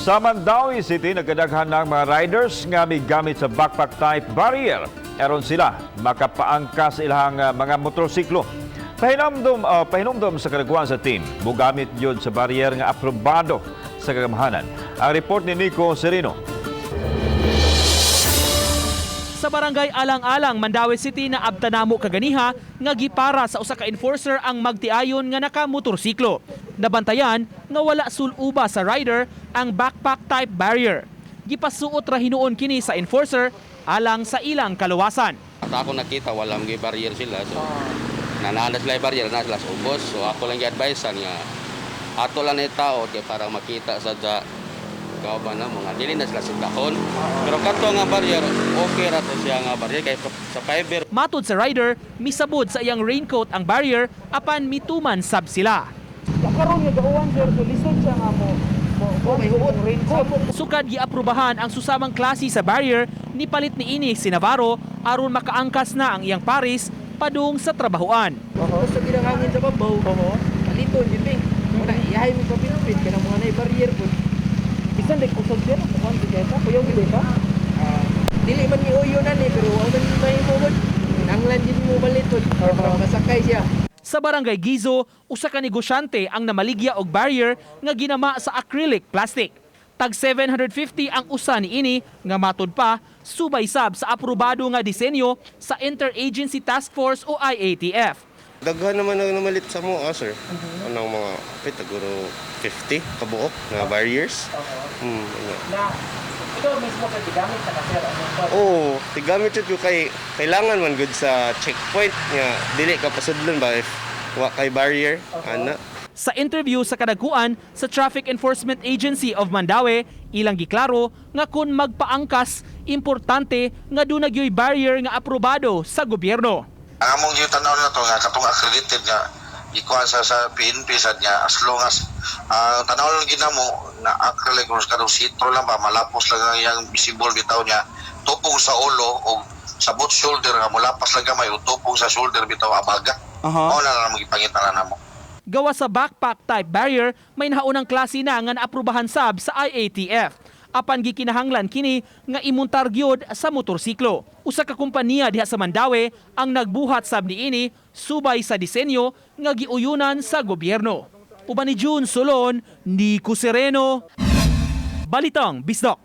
Sa Mandaue City, nagkadaghan ng mga riders nga migamit sa backpack type barrier aron sila makapaangkas sa ilang mga motorsiklo. Pahinumdom sa kadagkuan sa team, mugamit yun sa barrier nga aprobado sa kagamhanan. Ang report ni Nico Sereno. Sa barangay Alang-Alang, Mandaue City, na abtanamo kaganiha nga gipara sa usa ka enforcer ang magtiayon nga nakamotorsiklo. Nabantayan nga wala suluba sa rider ang backpack type barrier. Gipasuot ra hinuon kini sa enforcer alang sa ilang kaluwasan. At ako nakita, walang barrier sila. So, nanana sila yung barrier, na sila sa ubos. So, ako lang gi-advise nga ato lang ni tao kay para makita sa da kauban na mga dili na sila sundahon. Pero kato nga barrier, okay ra to siya nga barrier kay sa fiber. Matod sa rider, misabod sa iyang raincoat ang barrier apan mituman sab sila. Karon nga gauwan, sir, so lisod siya nga mo may huot raincoat. Sukad giaprubahan ang susamang klase sa barrier, nipalit ni ini si Navarro aron makaangkas na ang iyang paris padung sa trabahoan. Gusto gid ang hangin sa babaw. Paliton jud ni. Muna iyahay mo sa pitpit kanang mga nay barrier pud. Bisan like usog sir, kuan gid ka, kuyaw gid ka. Ah, dili man ni uyo na ni, pero wa man mahimo gud. Kinahanglan jud mo baliton para makasakay siya. Sa barangay Gizo, usa ka negosyante ang namaligya og barrier nga ginama sa acrylic plastic. Tag 750 ang usa niini nga matud pa subay sab sa aprobado nga disenyo sa Interagency Task Force o IATF. Daghan naman ang namalit sa mo, sir. Anong mga, pit, siguro 50 kabuok na barriers. Ano. Na ikaw mismo kay gigamit sa sir ano ba? Oo, tigamit jud ko kay kailangan man gud sa checkpoint nga dili ka pasudlon ba if wa kay barrier ana. Sa interview sa kadagkuan sa Traffic Enforcement Agency of Mandaue, ilang giklaro nga kung magpaangkas, importante nga duna gyoy barrier nga aprobado sa gobyerno. Ang among gitanaw na to nga katong accredited nga ikuan sa PNP sad niya, as long as tanaw lang ginamo na acrylic or katong sitro lang ba, malapos lang ang iyang visible bitaw niya, tupong sa ulo o sa both shoulder nga mulapas lang gamay o tupong sa shoulder bitaw abaga. Mao na lang gipangita na namo. Gawa sa backpack type barrier, may nahaunang klase na nga naaprubahan sab sa IATF. Apan gikinahanglan kini nga imuntar gyud sa motorsiklo. Usa ka kompanya diha sa Mandaue ang nagbuhat sab niini subay sa disenyo nga giuyunan sa gobyerno. Uban ni June Solon, Nico Sereno, Balitang Bisdok.